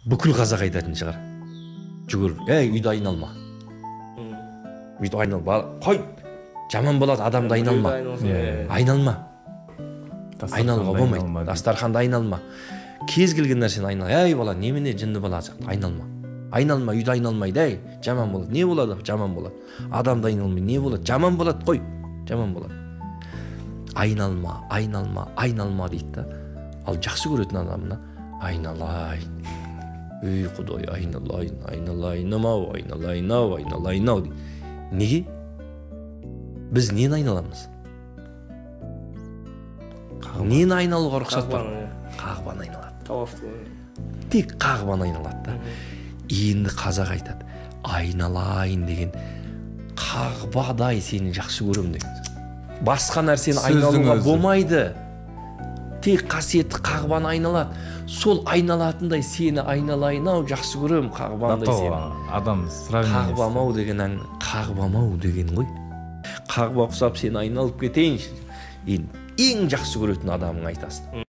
Бүкіл қазақ айтатын шығар. Жүгіріп, ей, үйді айналма. Үйді айналма. Қой, жаман болады, адамды айналма. Айналма. Айналуға болмайды. Дастарханды айналма. Кез келген нәрсені айнал. Ей бала, немене жынды бала сияқты айналма. Айналма, үйді айналмайды, ей, жаман болады. Не болады? Жаман болады. Адамды айналмай, не болады? Жаман болады, қой. Жаман болады. Айналма, айналма, айналма дейді да. Ал жақсы көретін адамына айналайын. Ей, Құдай, айналайын, айналайын ау, айналайын ау, айналайын ау дейді. Неге? Біз нені айналамыз? Нені айналуға рұқсат бар? Қағбаны айналады. Тек қағбаны айналады да. Енді қазақ айтады, айналайын деген қағбадай сені жақсы көремін деген. Басқа нәрсені айналуға болмайды. Тек қасиетті қағбаны айналады. Сол айналатындай сені айналайын ау, жақсы көремін қағбандай сені. Адам сравнение. Қағбам ау деген ән, қағбам ау деген ғой. Қағба құсап сені айналып кетейінші. Енді ең жақсы көретін адамың айтасың.